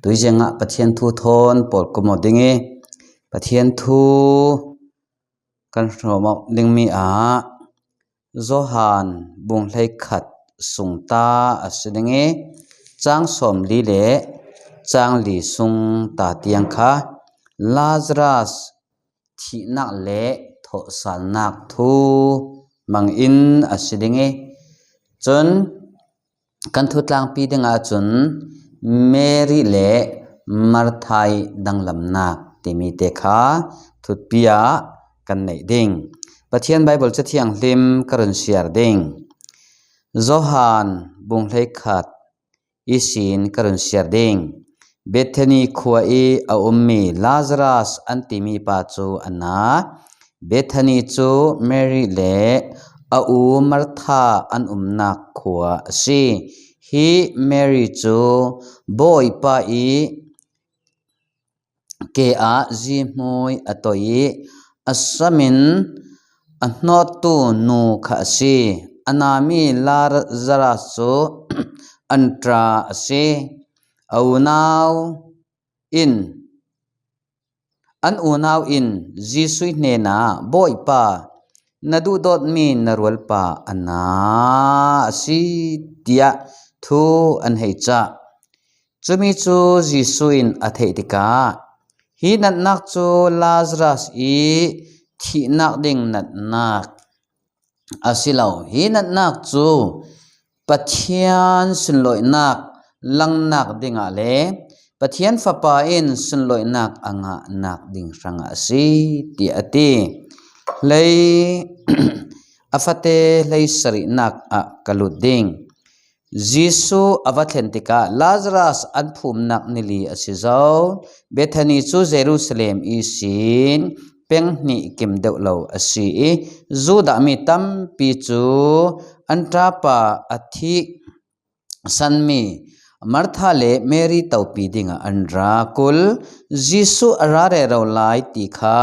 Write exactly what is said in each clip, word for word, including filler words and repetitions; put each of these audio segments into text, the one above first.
Tuizingah Pathian thu thawn pawlkum awk ding i, Pathian thu kan hrawm awk ding mi ah Johan bung hleikhat sungta a si ding i, chang sawmli le chang li sungta tiang kha Lazarus thihnak le thawhsalnak thu mangin a si ding i, cun kan thutlangpi dingah cun Mary le Martha i danglamnak timi te kha thutpi ah kan neih ding. Pathian Bible Cathianghlim ka run siar ding. Johan bung hleikhat ihsin ka run siar ding. Bethany khua i a ummi Lazarus an timi pa cu a na. Bethany cu Mary le a u Martha an umnak khua a si. Hi Mary cu Bawipa i ke ah zihmui a toi i a samin a hnawttu nu kha a si. A nami Lazarus cu an ṭa a si. A unau in, an unau in Jesuh hnenah, "Bawipa, na duhdawtmi na rualpa a na a si," tiah thu an hei cah. Cumi cu Jesuh in a theih tikah, "Hi natnak cu Lazarus i thihnak ding natnak a si lo. Hi natnak cu Pathian sunlawinak langnak dingah le Pathian Fapa in sunlawinak a ngahnak ding hrangah a si," tiah a ti. Hlei a fate hlei sarihnak ah ka lut ding. Jesuh a va thlen tikah Lazarus an phumnak ni li a si zo. Bethany cu Jerusalem ihsin peng hnih kim deuh lo a si i, Judah mi tampi cu an ṭapa a thih sanmi Martha le Mary topi dingah an ra kul. Jesuh a ra rero lai ti kha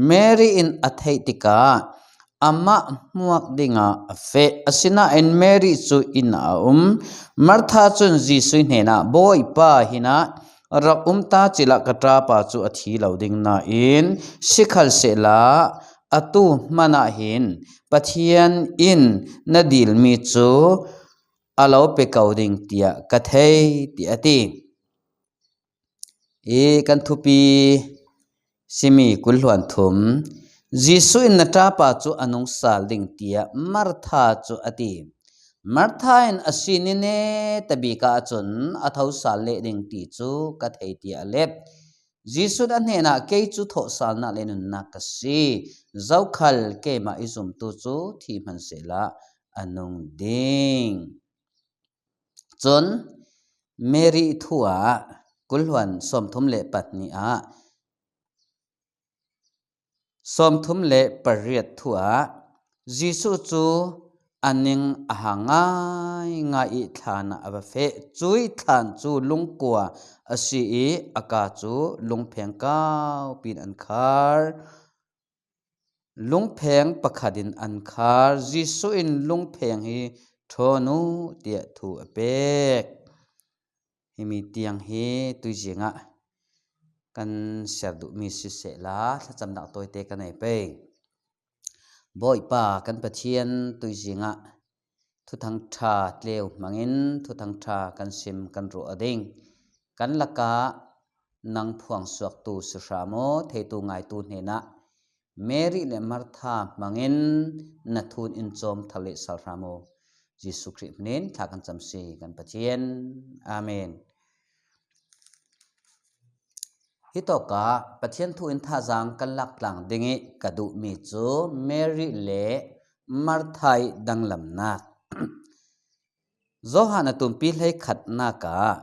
Mary in a theih tikah amah hmuak dingah a feh. Asinain Mary cu inn ah a um. Martha cun Jesuh hnenah, "Bawipa, hinah rak um ta cilah ka ṭapa cu a thi lo ding nain, sikhalsehla atu hmanah hin Pathian in na dilmi cu a lo pe ko ding tiah ka thei," tiah a ti. I kan thupi simi kul hluan thum, Jesuh in na ṭapa cu a nung sal ding tiah Martha cu a ti. Martha in a si ni neta bik ahcun a tho sal leh ding ti cu ka thei tiah a let. Jesuh in a hnenah, "Kei cu thawhsalnak le nunnak ka si. Zokhal keimah i zumtu cu thi hmanh sehla a nung ding." Cun Mary thu ah kul hluan sawmthum le pahnih ah sawmthum le pariat thu ah Jesuh cu a ning a hang ngaingai i thlan ah a va feh. Cui thlan cu lungkua a si i a kaa cu lungpheng kaupi in an khar. Lungpheng pakhat in an khar. Jesuh in lungpheng hi ṭhawn u tiah thu a pek. Himi tiang hi tuizing ah kan siar duhmi sisehla, thlacamnak tawite ka nei pei. Bawipa kan Pathian, tuizing ah Thuthang ṭha tleu hmangin Thuthang ṭha kan sim kan ruah ding. Kan lakah nang phuangsuaktu si hram aw, theitu ngaitu hnenah Mary le Martha hmangin na thu in in cawm thar leh sal hram aw. Jesuh Khrih hminin thla kan cam si kan Pathian. Amen. Hitawkah Pathian thu in thazaang kan lak tlang ding i ka duhmi cu Mary le Martha i danglamnak. Johan a tumpi hleikhatnak ah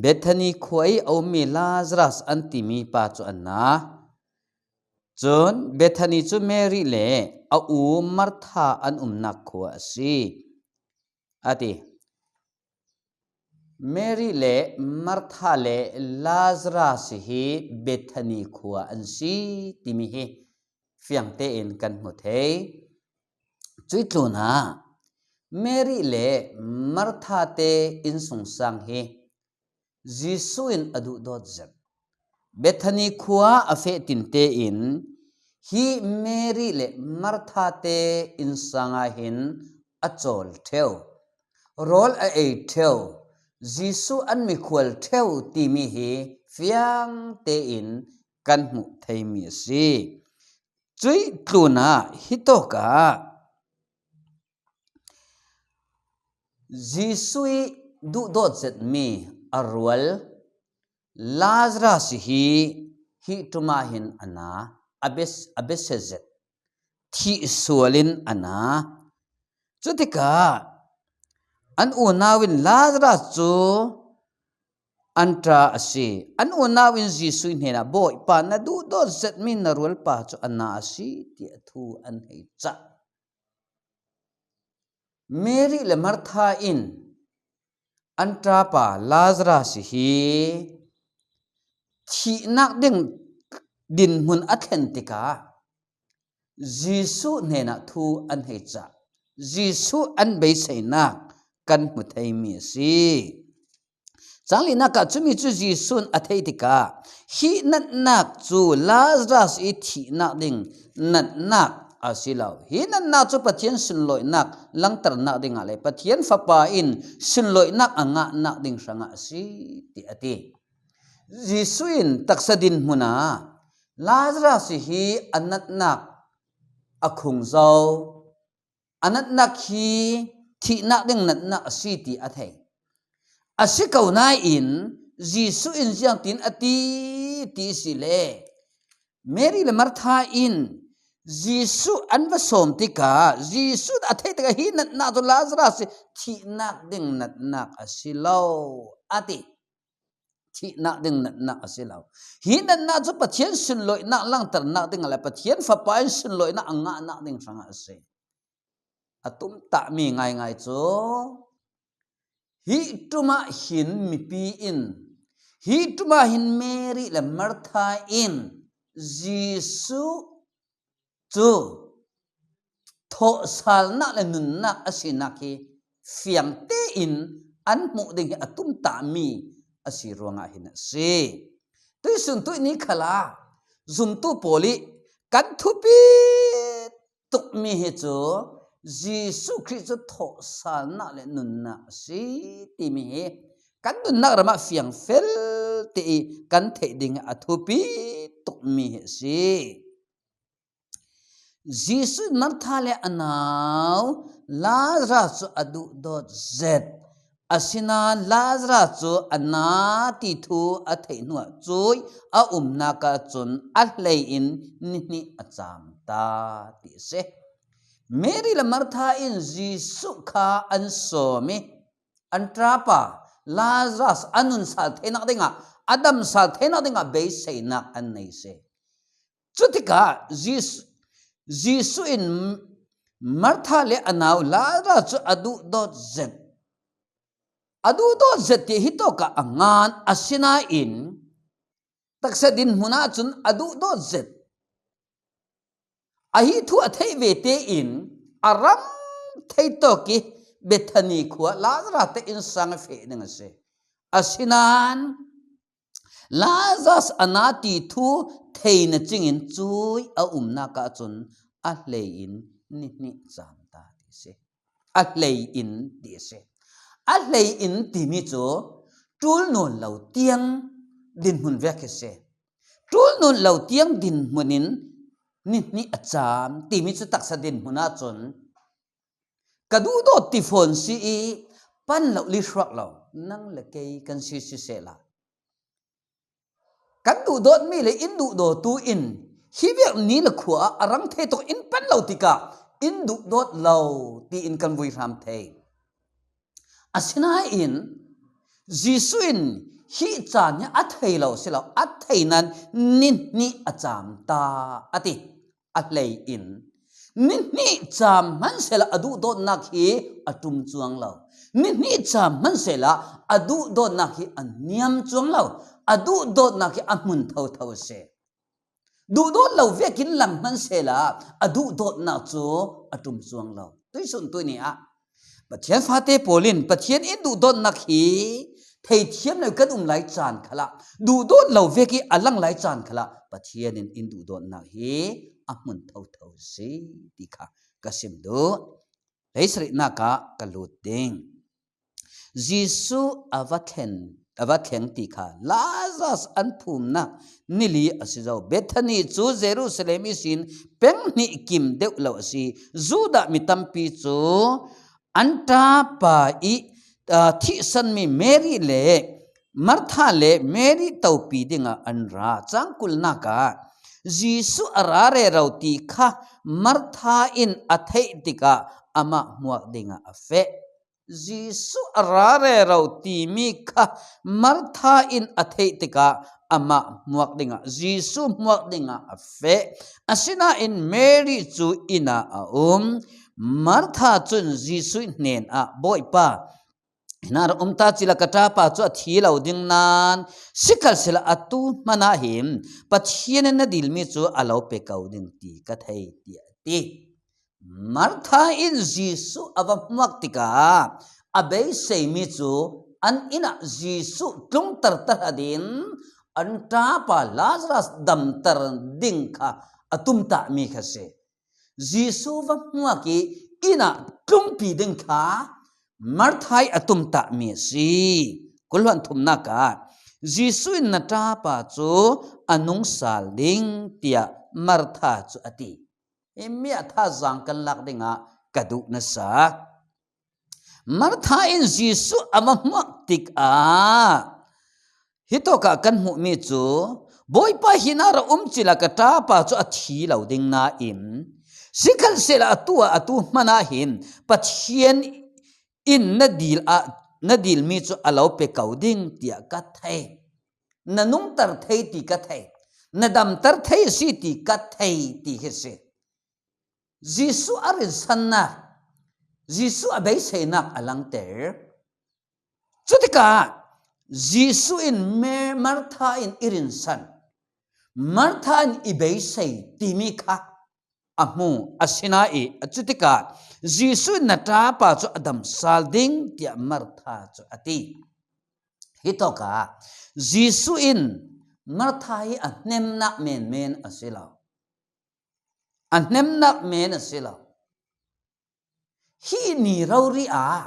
Bethany khua i a ummi Lazarus an timi pa cu an na. Cun Bethany cu Mary le a u Martha an umnak khua a si, a ti. Mary le Martha le Lazarus hi Bethany khua an si timi hi fiang tein kan hmu thei. Cuih tlunah Mary le Martha te innsungsang hi Jesu in a duhdawt zet. Bethany khua a feh tinte in hi Mary le Martha te innsanga hin a cawl theu, rawl a ei theu, Jesu an mikhual theu timi hi fiang tein kan hmuh theimi a si. Cui tlunah hitawkah Jesu i duhdawt zetmi a rual Lazarus hi hih ṭuma hin a na, a bes-, a besia zet, thih sualin a na. Cutikah an unau in Lazarus cu an ṭa a si. An unau in Jesuh hnenah, "Bawipa, na duhdawt zetmi na rualpa cu a na a si," tiah thu an hei cah. Mary le Martha in an ṭapa Lazarus hi thihnak ding dinhmun a thlen tikah Jesuh hnenah thu an hei cah. Jesuh an beiseinak kan hmu theimi a si. Cang linak ah cumi cu Jesuh in a thei tikah, "Hih natnak cu Lazarus i thihnak ding natnak a si lo. Hih natnak cu Pathian sunlawinak langternak dingah le Pathian Fapa in sunlawinak a ngahnak ding hrangah a si," tiah a ti. Jesuh in taksa dinhmun ah Lazarus hi a natnak a khung zo, a natnak hi thihnak ding natnak a si ti a thei. A si ko nain Jesuh in ziangtin a ti, ti si le Mary le Martha in Jesuh an va sawm tikah Jesuh a theih tikah, "Hi natnak cu Lazarus hi thihnak ding natnak a si lo," a ti. Thihnak ding natnak a si lo. Hi natnak cu Pathian sunlawinak langternak ding le Pathian Fapa in sunlawinak a ngahnak ding hrangah a si. A tumtahmi ngaingai cu hih ṭumah hin mipi in, hih ṭumah hin Mary le Martha in Jesuh cu thawhsalnak le nunnak a sinak hi fiang tein an hmuh ding hi a tumtahmi a si ruangah hin a si. Tuihsun tuihni khalah zumtu pawl i kan thupi tukmi hi cu Jesuh Khrih cu thawhsalnak le nunnak a si timi hi kan nunnak ramah fiang fel te i kan theih ding hi a thupi tukmi hi a si. Jesuh in Martha le a nau Lazarus cu a duhdawt zet. Asinain Lazarus cu a na ti thu a theih hnuah cuih a umnak ahcun a hlei in nihnih a caam ta ti a si. Mary le Martha in Jesuh kha an sawm i an ṭapa Lazarus a nun sal theinak dingah, a dam sal theinak dingah beiseinak an nei si. Cutikah Jesuh, Jesuh in Martha le a nau Lazarus cu a duhdawt zet. A duhdawt zet ti hi tawkah a ngan, asinain taksa dinhmun ahcun a duhdawt zet. Ahi thu a theih ve tein a ram thei tawk i Bethany khua Lazarus te innsang a feh ding a si. Asinain Lazarus a na ti thu thei na cingin cuih a umnak ahcun a hlei in nihnih caam ta ti a si. A hlei in ti a si. A hlei in timi cu ṭul nawn lo tiang dinhmun vek hi a si. Ṭul nawn lo tiang dinhmun in nihnih a caam timi cu taksa dinhmun ahcun ka duhdawt ti fawn si i pan lo li hruak lo, nang le kei kan si sisehla, kan duhdawtmi le in duhdawtu in hi vek ni le khua ah a rang thei tuk in pan lo tikah in duhdawt lo tiin kan vui hram thei. Asinain Jesuh in hih caan hi a thei lo si lo, a thei nain nihnih a caam ta a ti. A hlei in nihnih caam hmansehla a duhdawtnak hi a ṭum cuang lo. Nihnih caam hmansehla a duhdawtnak hi a niam cuang lo. A duhdawtnak hi a hmun thotho a si. Duhdawt lo vekin lam hmansehla a duhdawtnak cu a ṭum cuang lo. Tuihsun tuihni ah Pathian fate pawl in Pathian in duhdawtnak hi theithiam lo kan um lai caan khalah, duhdawt lo vek i a lang lai caan khalah Pathian in in duhdawtnak hi a hmun thotho si ti kha ka sim duh. Hleisarihnak ah ka lut ding. Jesuh a va thlen, a va thleng ti kha Lazarus an phumnak nili a si zo. Bethany cu Jerusalem ihsin peng hnih kim deuh lo a si. Judah mi tampi cu an ṭapa i, aa, thihsanmi Mary le Martha le Mary topi dingah an ra. Cang kulnak ah Jesuh a ra rero ti kha Martha in a theih tikah amah hmuak dingah a feh. Jesuh a ra rero timi kha Martha in a theih tikah amah hmuak dingah, Jesuh hmuak dingah a feh. Asinain Mary cu inn ah a um. Martha cun Jesuh hnenah, Bawipa, hinah ra um ta cila ka ṭapa cu a thi lo ding nain, sikhalsehla atu hmanh ah hin Pathian in na dilmi cu a lo pe ko ding ti ka thei, tiah a ti. Martha in Jesuh a va hmuak tikah a beiseimi cu an inn ah Jesuh tlungter tahratin an ṭapa Lazarus damter ding kha a tumtahmi kha si. Jesuh va hmuak i inn ah tlungpi ding kha Martha i a tumtahmi a si. Kul hluan thumnak ah Jesuh in na ṭapa cu a nung sal ding, tiah Martha cu a ti. Himi ah thazaang kan lak dingah ka duh na sa. Martha in Jesuh a va hmuak tikah hitawkah kan hmuhmi cu, Bawipa, hinah ra um cila ka ṭapa cu a thi lo ding nain, sikhalsehla atu ah, atu hmanh ah hin Pathian in na dil ah, na dilmi cu a lo pe ko ding, tiah ka thei. Na nungter thei ti ka thei. Na damter thei a si ti ka thei, ti hi si. Jesuh a rinsannak, Jesuh a beiseinak a langter. Cutikah Jesuh in Me-, Martha in i rinsan, Martha in i beisei timi kha a hmu. Asinain cutikah Jesuh in na ṭapa cu a dam sal ding, tiah Martha cu a ti. Hitawkah Jesuh in Martha hi a hnemnak menmen a si lo. A hnemnak men a si lo. Hi ni rori ah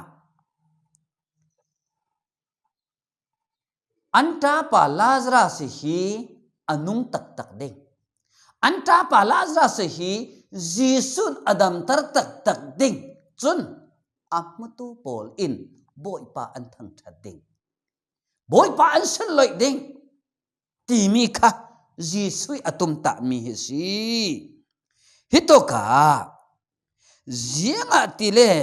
an ṭapa Lazarus hi a nung taktak ding. An ṭapa Lazarus hi Jesuh in a damter taktak ding. Cun a hmutu pawl in Bawipa an thangṭhat ding. Bawipa an sunloih ding timi kha Jesuh a tumtahmi hi si. Hitawkah ziangahtile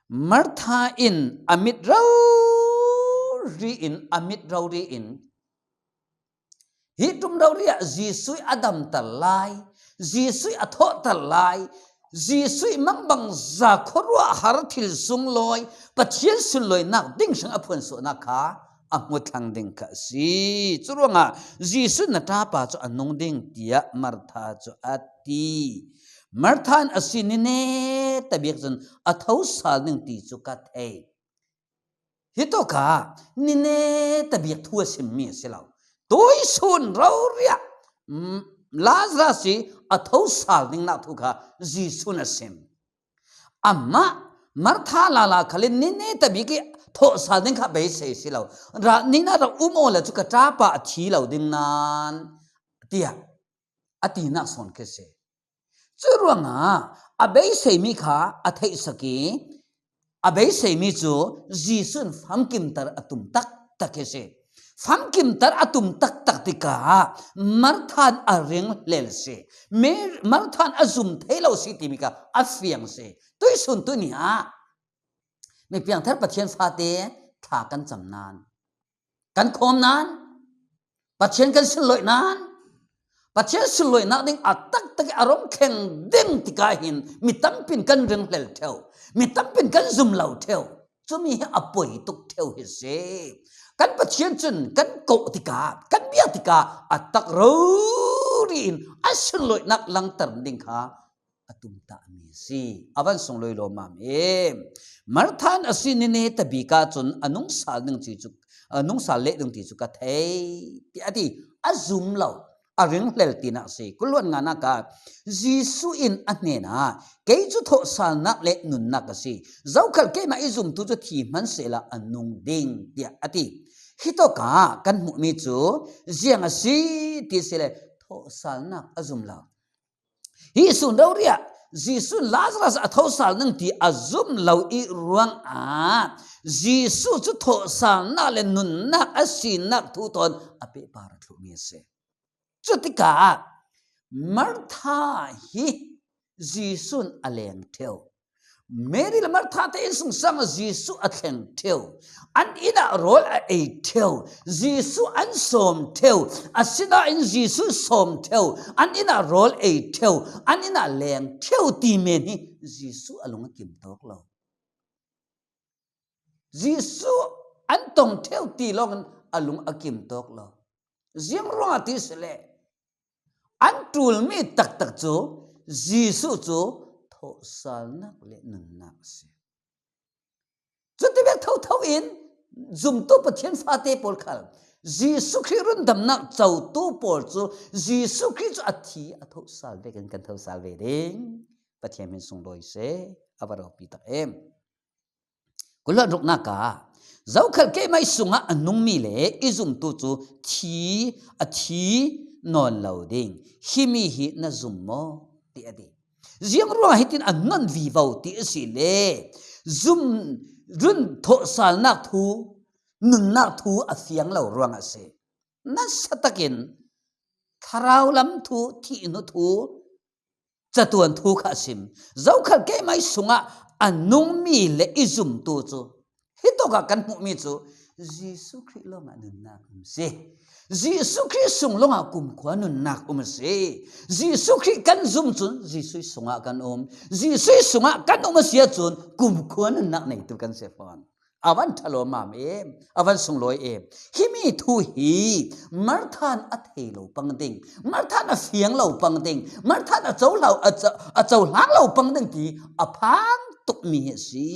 Martha in a mit rori in, a mit rori in, hi ṭum rori ah Jesuh a damter lai, Jesuh a thawhter lai, Jesuh mangbangza khuaruahhar thil sunglawi, Pathian sunlawinak ding hrang a phuansuahnak kha a hmu thlang ding kha a si. Curuangah Jesuh na ṭapa cu a nung ding, tiah Martha cu a ti. Martha in a si, nine tabik cun a tho sal ding ti cu ka thei. Hitawkah nine tabik thu a simmi a si lo. Tuisun rori ah, mm, Lazarus hi a tho sal dingnak thu kha Jesuh in a sim. Amah Martha lala khal in nine tabik i thawh sal ding kha beisei si lo. Ra, nina ra um awla cu ka ṭapa a thi lo ding nain, tiah a tinak sawn khi si. Curuangah a beiseimi kha a theihsak i, a beiseimi cu Jesuh in famkimter a tum taktak hi si. Famkimter a tum taktak tikah Martha in a ringhlel si. Mar-, Martha in a zum thei lo si timi kha a fiang si. Tuisun tuni ah mi piangthar Pathian fate thla kan cam nain, kan khawm nain, Pathian kan sunlawih nain, Pathian sunlawihnak ding a taktak i a rung thleng ding tikah hin mi tampi in kan ringhlel ṭheu, mi tampi in kan zum lo ṭheu. Cumi hi a poi tuk ṭheu hi si. Kan Pathian cun kan koh tikah, kan bia tikah a tak rori in a sunlawihnak langter ding kha a tumtahmi a si. A van sunglawi lawmmam hi. Martha in a si, nine tabik ah cun a nung sal ding ci cu a nungsal leh ding ti cu ka thei, tiah a ti. A zum lo, a ringhlel tinak a si. Kul hluan nganak ah Jesuh in a hnenah, "Kei cu thawhsalnak le nunnak a si. Zokhal keimah i zumtu cu thi hman sehla a nung ding," tiah a ti. Hitawkah kan hmuhmi cu ziang a si ti si le thawhsalnak a zum lo. Hi sun rori ah Jesuh in Lazarus a thosal ning ti a zum lo i ruangah Jesuh cu thawhsalnak le nunnak a sinak thu tawn a pehpar a thluhmi a si. Cutikah Martha hi Jesuh in a leng ṭheu. Mary le Martha te innsungsang ah Jesuh a thleng ṭheu. An inn ah rawl a ei ṭheu. Jesuh an sawm ṭheu. Asinain Jesuh sawm ṭheu. An inn ah rawl ei ṭheu. An inn ah leng ṭheu ti men hi Jesuh a lung a kim tawk lo. Jesuh an tong ṭheu ti lawngin a lung a kim tawk lo. Ziang ruangah ti si le an ṭulmi taktak cu Jesuh cu thawhsalnak le nunnak a si. Cuti bek thotho in zumtu Pathian fate pawl khal Jesuh Khrih rundamnak cotu pawl cu Jesuh Khrih cu a thi a thawhsal vekin kan thawhsal ve ding. Pathian hmin sunglawi seh, a va ropi tak em. Kul hluan ruknak ah, "Zokhal keimah sungah a nungmi le i zumtu cu thi, a thi nawn lo ding. Himi hi na zum maw?" tiah a ti. Ziang ruangah hitin a non vivo ti a si le zum run thawhsalnak thu, nunnak thu a fiang lo ruangah a si. Nasa takin thlarau lam thu, thih hnu thu, catuan thu kha a sim. Zokhal keimah sungah a nungmi le i zumtu cu, hitawkah kan hmuhmi cu Jesuh Khrih lawngah nunnak um si. Jesuh Khrih sung lawngah kumkhua nunnak um a si. Jesuh Khrih kan zum cun Jesuh sungah kan um. Jesuh sungah kan um a si ahcun kumkhua nunnak neitu kan si fawn. A van ṭhalo mam em, a van sunglawi em. Himi thu hi Martha in a thei lo pang ding, Martha in a fiang lo pang ding, Martha in a cohlau, a co-, a cohlang lo pang ding ti a phang tukmi hi a si.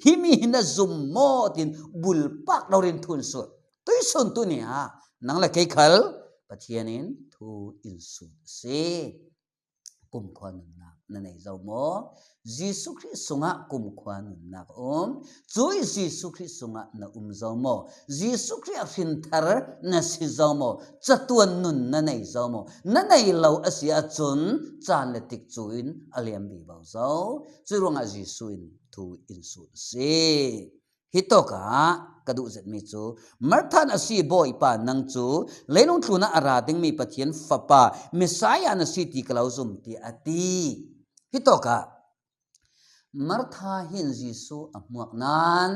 Himi hi na zum maw tin bulpak rori in thu in sut. Tuihsun tu ni ah nang le kei khal Pathian in thu in sut a si. Kumkhua nunnak na nei zo maw? Jesuh Khrih sungah kumkhua nunnak a um. Cui Jesuh Khrih sungah na um zo maw? Jesuh Khrih ah hrinthar na si zo maw? Catuan nun na nei zo maw? Na nei lo a si ahcun caan le tikcu in a liam vivo zo. Cui ruangah Jesuh in thu in sut a si. Hitawkah ka duh zetmi cu, Martha in a si, "Bawipa, nang cu leilung tlunah a ra dingmi Pathian Fapa, Messiah na si ti ka lo zum," tiah a ti. Hitawkah Martha hin Jesuh a hmuak nain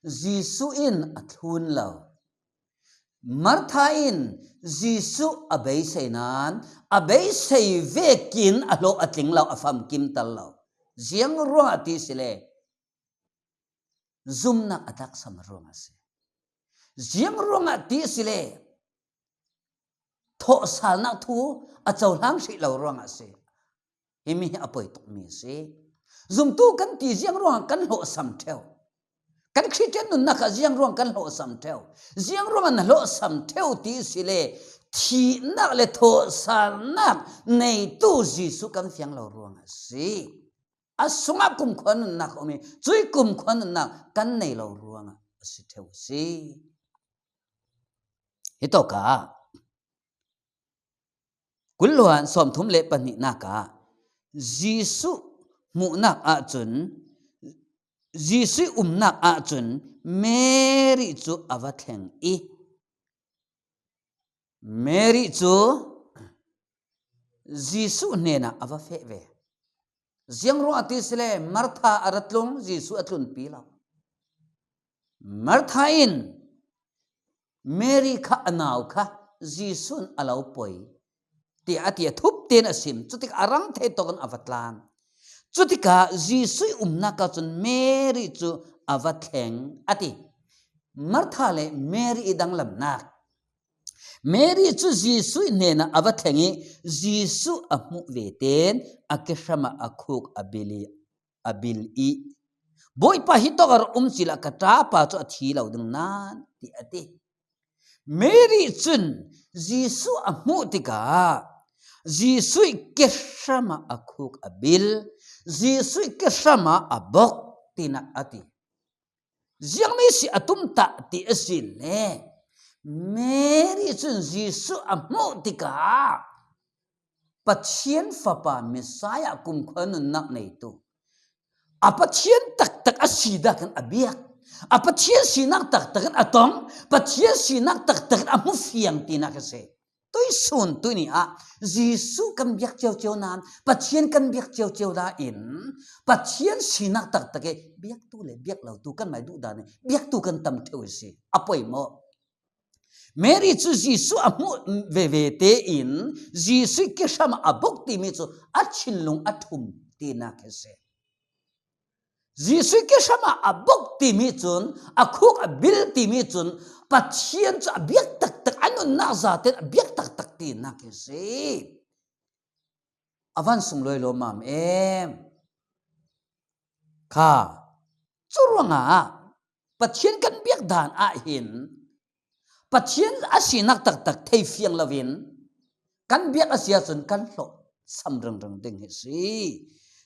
Jesuh in a thlun lo. Martha in Jesuh a beisei nain a beisei vekin a hlawh a tling lo, a famkim tal lo. Ziang ruangah ti si le zumnak a tlaksam ruangah a si. Ziang ruangah ti si le thawhsalnak thu a cohlang hrih lo ruangah a si. Himi hi a poi tukmi a si. Zumtu kan ti ziang ruangah kan hlawhsam ṭheu? Kan Khristian nunnak ah ziang ruang kan hlawhsam ṭheu? Ziang ruangah na hlawhsam ṭheu ti si le thihnak le thawhsalnak neitu Jesuh kan fiang lo ruangah a si. A sungah kumkhua nunnak a um i, cui kumkhua nunnak kan nei lo ruangah a si ṭheu a si. Hitawkah kul hluan sawmthum le pahnihnak ah Jesuh hmuhnak ahcun, Jesuh umnak ahcun Mary cu a va thleng i, Mary cu Jesuh hnenah a va feh ve. Ziang ruangah ti si le Martha a ra tlung, Jesuh a tlunpi lo. Martha in Mary kha a nau kha Jesuh in a lo poi, tiah a ti, a thup tein a sim. Cutikah a rang thei tawkin a va tlan. Cutikah Jesuh umnak ahcun Mary cu a va thleng, a ti. Martha le Mary i danglamnak. Mary cu Jesuh hnenah a va thleng i Jesuh a hmuh ve tein a kehram ah a khuk a bil i, a bil i, "Bawipa, hitawk a ra um cila ka ṭapa cu a thi lo ding nan," ti a ti. Mary cun Jesuh a hmuh tikah Jesuh ih kehram ah a khuk a bil, Jesuh ih kehram ah a bok, tinak a ti. Ziangmi si a tumtah ti a si le, Mary cun Jesuh a hmuh tikah Pathian Fapa Messiah kumkhua nunnak neitu, a Pathian taktak a si dah khan a biak, a Pathian sinak taktak in a tong, Pathian sinak taktak in a hmu fiang tinak a si. Tuisun tuini ah Jesuh kan biak ciocio nan, Pathian kan biak ciocio nain, Pathian sinak taktak i biaktu le biak lotu kan mai duh dan i biaktu kan tam ṭheu i si. A poimawh. Mary cu Jesuh a hmuh veve tein Jesuh ih kehram ah a bok timi cu a thinlung a ṭhum tinak hi a si. Jesuh ih kehram ah a bok timi cun, a khuk a bil timi cun Pathian cu a biak taktak, a nunnak zaten a biak taktak tinak hi a si. A van sunglawi lawmmam em. Kha, cu ruangah Pathian kan biak dan ah hin Pathian a sinak taktak thei fiang loin kan biak a si ahcun kan hlawh sam ringring ding hi a si.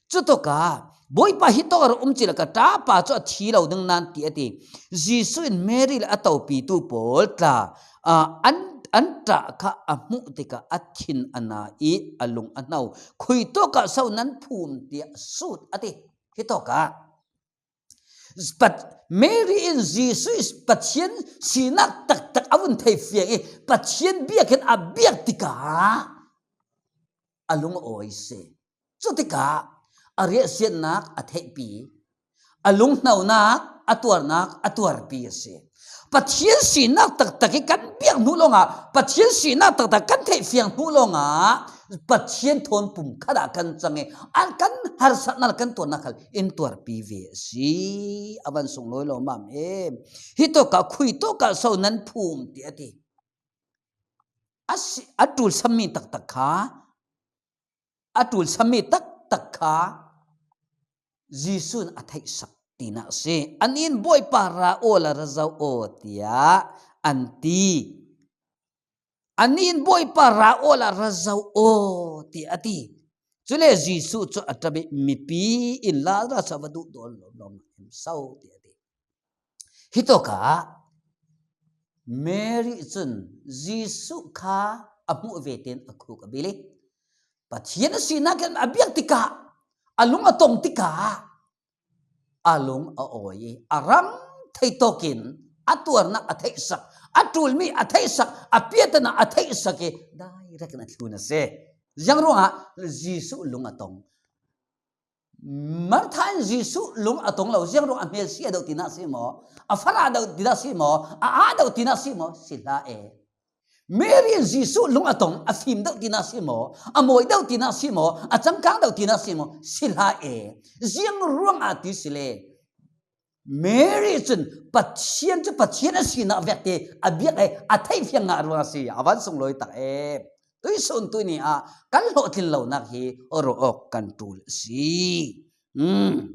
Cutukah Bawipa, hitawk a ra um cila ka ṭapa cu a thi lo ding nan, ti a ti. Jesuh in Mary le a topitu pawl tla, aa, an, an ṭah kha a hmuh tikah a thin a na i a lung a hno. Khuitawkah so nan phum, tiah a sut a ti. Hitawkah Pat-, Mary in Jesuh ih Pathian sinak taktak a vun thei fiang i Pathian biakinn a biak tikah a lung a awi si. Cutikah a riahsiatnak a theihpi, a lunghnonak, a tuarnak a tuarpi a si. Pathian sinak taktak i kan biak hnu lawngah, Pathian sinak taktak kan theih fiang hnu lawngah Pathian thawn pum khat ah kan cang i, a kan harsatnak le kan tuarnak khal in tuarpi ve a si. A van sunglawi lawmmam em. Hitawkah khuitawkah so nan phum, ti a ti. A si, a ṭul sammi taktak kha, a ṭul sammi taktak kha Jesuh in a theihsak tinak a si. An in, "Bawipa, ra awla ra zo aw," tiah an ti. An in, "Bawipa, ra awla ra zo aw," tiah a ti. Cule Jesuh cu a ṭap i, "Mipi in Lazarus a va duhdaw lawmlawm a em so," tiah a ti. Hitawkah Mary cun Jesuh kha a hmuh ve tein a khuk a bil i Pathian a sinak in a biak tikah, a lung a tong tikah a lung a awi i a rang thei tawkin a tuarnak a theihsak, a ṭulmi a theihsak, a piahtana a theihsak i direct in a thlun a si. Ziang ruangah Jesuh lung a tong. Martha in Jesuh lung a tong lo, ziang ruang a hmelsi a doh tinak si maw? A fara doh tinak si maw? A aa doh tinak si maw? Si hlah e. Mary in Jesuh lung a tong, a fim doh tinak si maw? A mawi doh tinak si maw? A cangkang doh tinak si maw? Si hlah e. Ziang ruangah ti si le, Mary cun Pathian cu Pathian a sinak vekte a biak e, a theih fiang ngah ruang a si, a van sunglawi tak e. Tuisun tuini ah kan hlawhtlin lonak hi rawh awk kan ṭul a si. Um.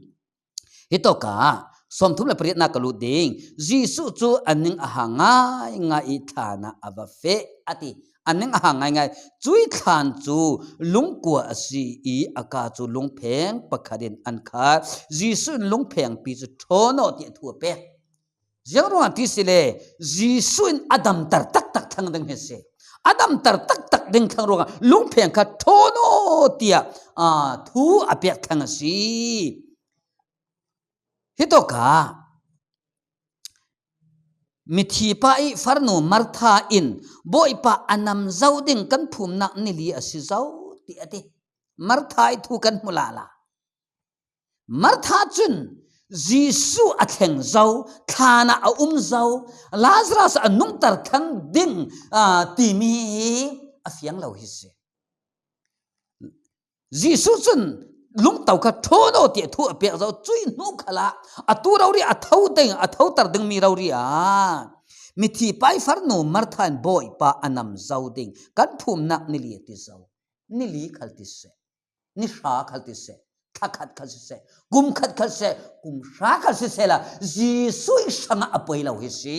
Hitawkah sawmthum le pariatnak ka lut ding. Jesuh cu a ning a hang ngaingai i thlan ah a va feh, a ti. A ning a hang ngaingai. Cui thlan cu lungkua a si i a kaa cu lungpheng pakhat in an khat. Jesuh in lungphengpi cu ṭhawn aw tiah thu a pek. Ziang ruangah ti si le, Jesuh in a damter taktak thlang ding hi a si. A damter taktak ding thlang ruangah lungpheng kha ṭhawn aw tiah, aa, thu a pek thlang a si. Hitawkah mithipa ih farnu Martha in, "Bawipa, a nam zo ding, kan phumnak nili a si zo," tiah a ti. Martha ih thu kan hmu lala. Martha cun Jesuh a thleng zo, thlan ah a um zo, Lazarus a nungter thlang ding, aa, timi hi a fiang lo hi si. Jesuh cun lungto kha ṭhawn aw tiah thu a pek zo. Cui hnu khalah atu rori a tho ding, a thoter dingmi rori ah mithipa ih farnu Martha in, "Bawipa, a nam zo ding, kan phumnak nili a ti zo." Nili khal ti seh, nihra khal ti seh, thakhat khat siseh, kum khat khat siseh, kum hra khat siseh la, Jesuh ih hrangah a poi lo hi si.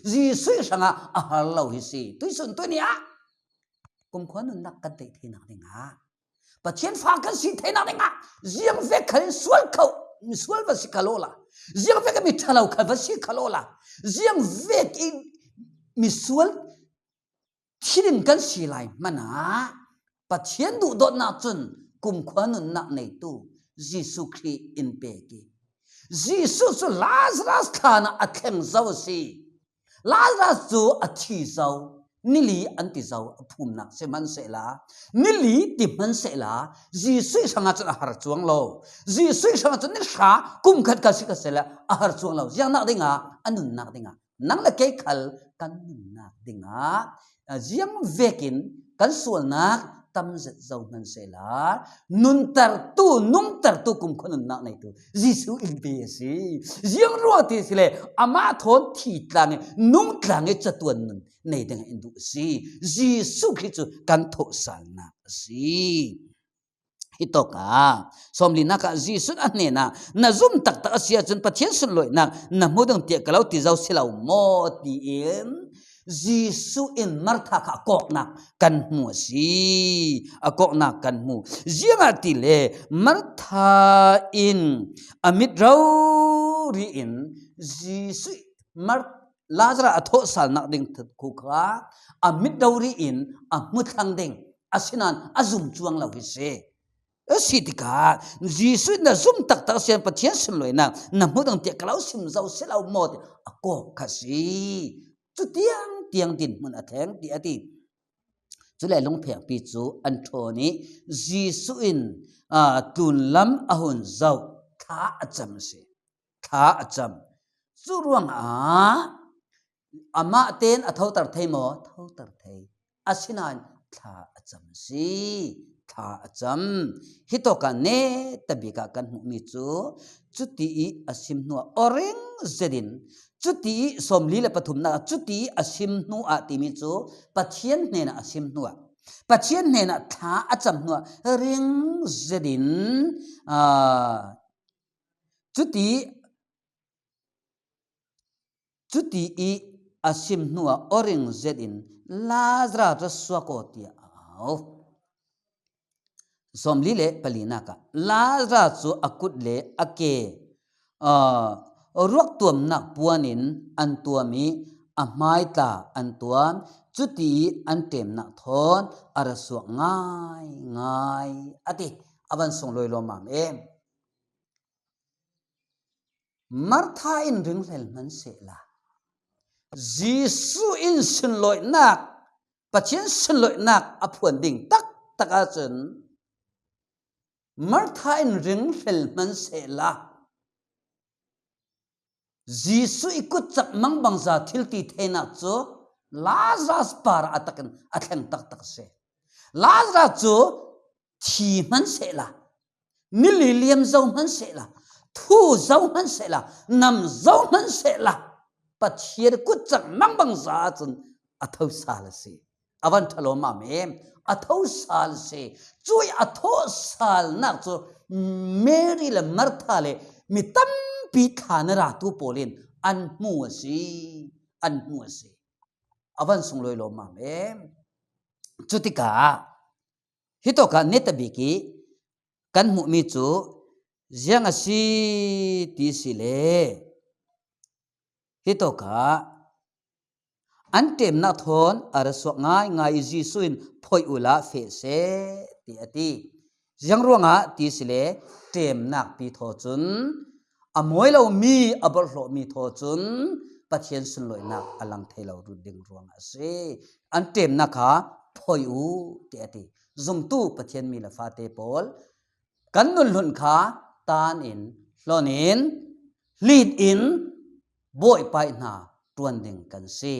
Jesuh ih hrangah a har lo hi si. Tuisun tuni ah kumkhua nunnak kan tei theinak dingah, Pathian fa kan si theinak dingah, ziang vek khalin sual khauh, misual va si kha lawla, ziang vek a miṭhalo khat va si kha lawla, ziang vek ih misual thil in kan si lai hmanah Pathian duhdawtnak cun kumkhua nunnak neitu Jesuh Khrih in pek ih, Jesuh cu Lazarus thlan ah a thleng zo a si. Lazarus cu a thi zo, ni li an ti zo, a phumnak si hmansehla, ni li ti hmansehla, Jesuh hrangah cun a har cuang lo. Jesuh hrangah cun ni hra, kum khat khat si kha sehla a har cuang lo. Ziangnak dingah a nunnak dingah, nang le kei khal kan nunnak dingah, a, ziang vekin kan sualnak tam zet zo hmansehla, nuntertu, nungtertu kumkhua nunnak neitu Jesuh in pe a si. Ziang ruang ti si le, amah thawn thi tlang ih, nung tlang ih catuan nun nei dingah in duh a si. Jesuh Khrih cu kan thawhsalnak a si. Hitawkah sawmlinak ah Jesuh in a hnenah, "Na zum taktak a si ahcun Pathian sunlawinak na hmu ding tiah ka lo ti zo si lo maw?" tiin Jesuh in Martha kha a kawknak kan hmu a si. A kawknak kan hmu. Ziangahtile Martha in a mit rori in Jesuh Mar-, Lazarus a thawhsalnak ding khu kha a mit rori in a hmu thlang ding, asinain a zum cuang lo hi si. A si tikah Jesuh in, "Na zum taktak sian Pathian sunlawinak na hmu ding tiah ka lo sim zo si lo maw?" tiah a kawk kha si. Cu tiang tiang dinhmun a thleng ti a ti. Cule lungphengpi cu an ṭhawn ih Jesuh in, aa, tlunlam a hun zoh, thla a cam a si. Thla a cam. Cu ruangah amah tein a thoter thei maw? Thoter thei. Asinain thla a cam a si. Thla a cam. Hitawkah netabik ah kan hmuhmi cu cuti ih a sim hnuah aw ring zetin, cuti ih sawmli le pathumnak ah cuti ih a sim hnuah timi cu Pathian hnenah a sim hnuah, Pathian hnenah thla a cam hnuah ring zetin, aa, cuti, cuti ih a sim hnuah aw ring zetin, "Lazarus, ra suak aw," tiah a au. Sawmli le palinak ah Lazarus cu a kut le a ke, aa, ruaktuamnak puan in an tuam ih a hmai tla an tuam, cuti ih an ṭemnak thawn a ra suak ngaingai a ti. A van sunglawi lawmmam em. Martha in ringhlel hmansehla, Jesuh in sunlawinak, Pathian sunlawinak a phuan ding taktak ahcun Martha in ringhlel hmansehla, Jesuh ih kutcak mangbangza thil ti theinak cu Lazarus parah a takin a thleng taktak a si. Lazarus cu thi hmansehla, ni li liam zo hmansehla, thu zo hmansehla, nam zo hmansehla, Pathian kutcak mangbangza ahcun a thosal a si. A van ṭha lawmmam em. A thosal a si. Cuih a thawhsalnak cu Mary le Martha le mi tampi thla na ratu pawl in an hmu a si. An hmu a si. A van sunglawi lawmmam em. Cutikah hitawkah netabik ih kan hmuhmi cu ziang a si ti si le, hitawkah an ṭemnak thawn a ra suak ngaingai ih Jesuh in, "Phoih uhla feh seh," ti a ti. Ziang ruangah ti si le, ṭemnak pi thaw cun a mawi lomi, a borhhlawhmi thaw cun Pathian sunlawinak a lang thei lo rut ding ruangah a si. An ṭemnak kha phoih uh, tiah a ti. Zumtu Pathian mi le fate pawl, kan nun hlun kha tan in, hlon in, hlit in, Bawipa ih hna ṭuan ding kan si.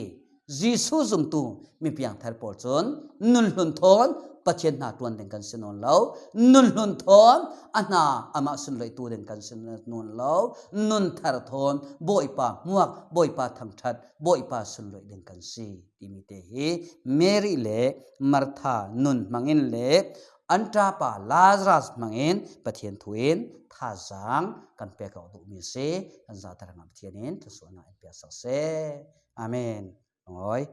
Jesuh zumtu mipiangthar pawl cun nun hlun thawn Pathian hna ṭuan ding kan si nawn lo. Nun hlun thawn a hna amah sunloihtu ding kan si nawn lo. Nun thar thawn Bawipa hmuak, Bawipa thangṭhat, Bawipa sunloih ding kan si timi te hi Mary le Martha nun hmangin le an ṭapa Lazarus hmangin Pathian thu in thazaang kan pek awk duhmi a si. Kan zate hrangah Pathian in thluasuahna in piaksak seh. Amen. Lungawi.